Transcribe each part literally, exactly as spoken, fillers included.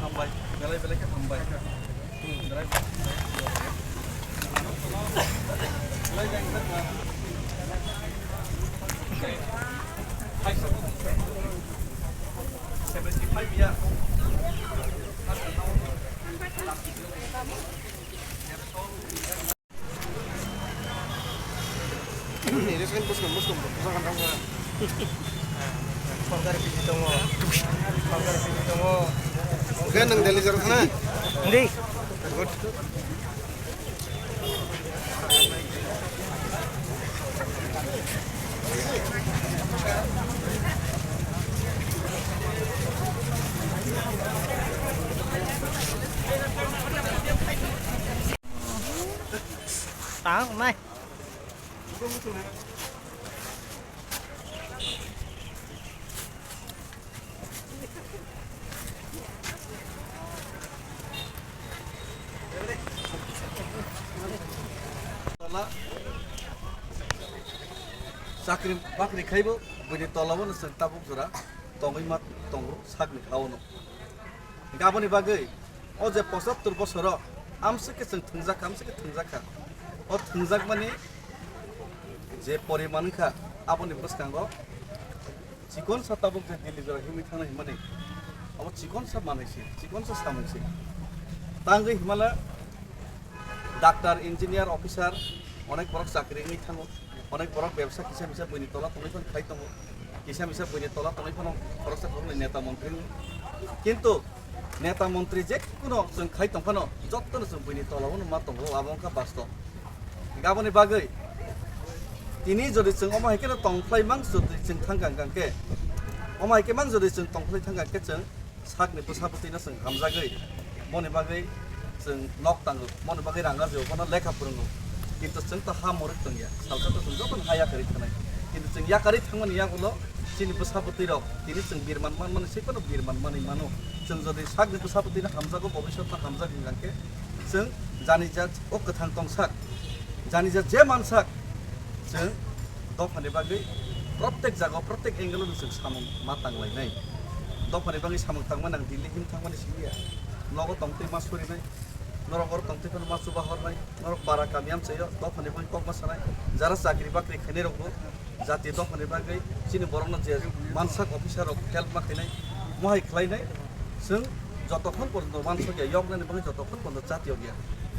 Hambai, belai belai khe hambai. Seventy five years. Ni, ni, ni, bwskang, bwskang, bwskang, bwskang, bwskang. Pankar piji tongo. Pankar piji tongo. Oke, nang Delhi jaro thana? Hindi. Good. Tang nai. Chakri bakri khaibo, buini tolabo no chwng tabuk jora tongwi ma tongo sakni haono. Hinkhe aboni bagwi o je pochattor bosoro amswk khe chwng thwngjakha, amswk khe thwngjakha. O thwngjakmani je poriman wngkha, aboni bwskango chikonsa tabuk je Delhi jora himwi thangna himani, abo chikonsa manwi se, chikonsa samung se. Tangwi himala doctor, engineer, officer, onek borok chakri wngwi thango. Onek borok bebsa kisa misa buini tola tongwi phano khai tongo, kisa misa buini tola tongwi phano khoroksa khoroknwi neta montri wngo. Kintu neta montri je kuno chwng khai tong phano, jottono chwng buini tola o ma tongo, abo wngkha bastob. Aboni bagwi tini jodi chwng omo hai kheno tong phlai mang, jodi chwng thang kang kang khe, omo hai khe mang jodi chwng tong phlai thang kang khe chwng sakni bwsabwtwino chwng hamjagwi, moni bagwi chwng nok tango, moni bagwi rang arjio, bono lekha phwrwngo. Kintu chwng to ha mwrwk tongya, salsa to chwng jotono ha yakarwi thanai. Kintu chwng yakarwi thangmani yagulo chini bwsabwtwirok tini chwng birman manmani se phano birman manwi mano. Chwng jodi sakni bwsabwtwino hamjago, bobiswtno hamjak hwnkhe chwng jani ja o kwthang tongsak, jani ja je mansak, chwng dophani bagwi protek jaga, protek angle-o chwng samung ma tanglainai. Dophani bagwi samung tangma nang Delhi him thangmani simi ya. Nogo tongtwi ma surinai, norok oro tongtwi phano ma chuba hornai, norok para kami amchaio dophani bagwi kok ma sanai. Jara chakri bakri khainai rokbo jati dophani bagwi chini borokno je mansak officer rok help ma khainai, mohai khlainai. Chwng jotokhon porjonto mansok ya, yoknani bagwi jotokhon porjonto chat yok ya.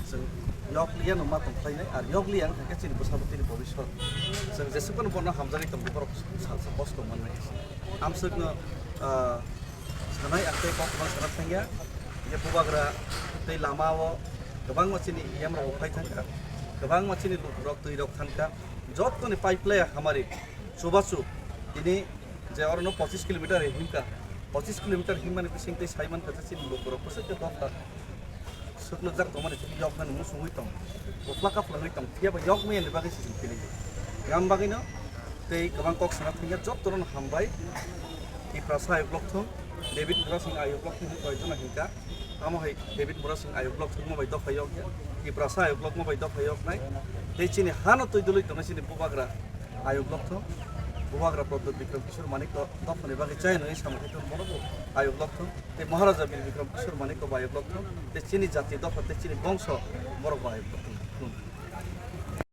Chwng yok liya no ma tong khlainai, ar yok liya wngkha khe chini bwsabwtwini bobiswt. Chwng jesuk phano bono hamjakgwi tongo, borok salsa kosto mannai. Amswkno, ah, sanai ang tei kok kwbang sana thangya. Je bubagra tei lama o kwbangma chini yam rok phai thangkha, kwbangma chini lukurok twi rok thankha, jottoni pipe laya hamari chubachu tini je orono pochis kilometer himkha, pochis kilometer himmani bising tei saiman kha chini lukurok bwswk khe dopha. Swknwjak tongmani thik yoknani muchungwi tong, uphla kaphwlangwi tong, phiyaba yokmayani bagwi se chwng tini. Gam bagwino tei kwbang kok sana thangya, jotono hambai. Tiprasa ayuk lok thung, David Murasing ayuk lok thung, koi jona hinkha. Amo hai David Murasing ayuk lok thung mo bai dopha yok ya. Tiprasa ayuk lok mo bai dopha yok nai. Tei chini hano twi dului tongnai chini bubagra ayuk lok thung, bubagra Pradyot Bikram Kishore Manik to dophani bagwi chai nwi samung thai thung, bono bo ayuk lok thung. Tei Maharaja Bir Bikram Kishore Manik to ayuk lok thung, tei chini jati dopha, tei chini bongso borok bo ayuk lok thung.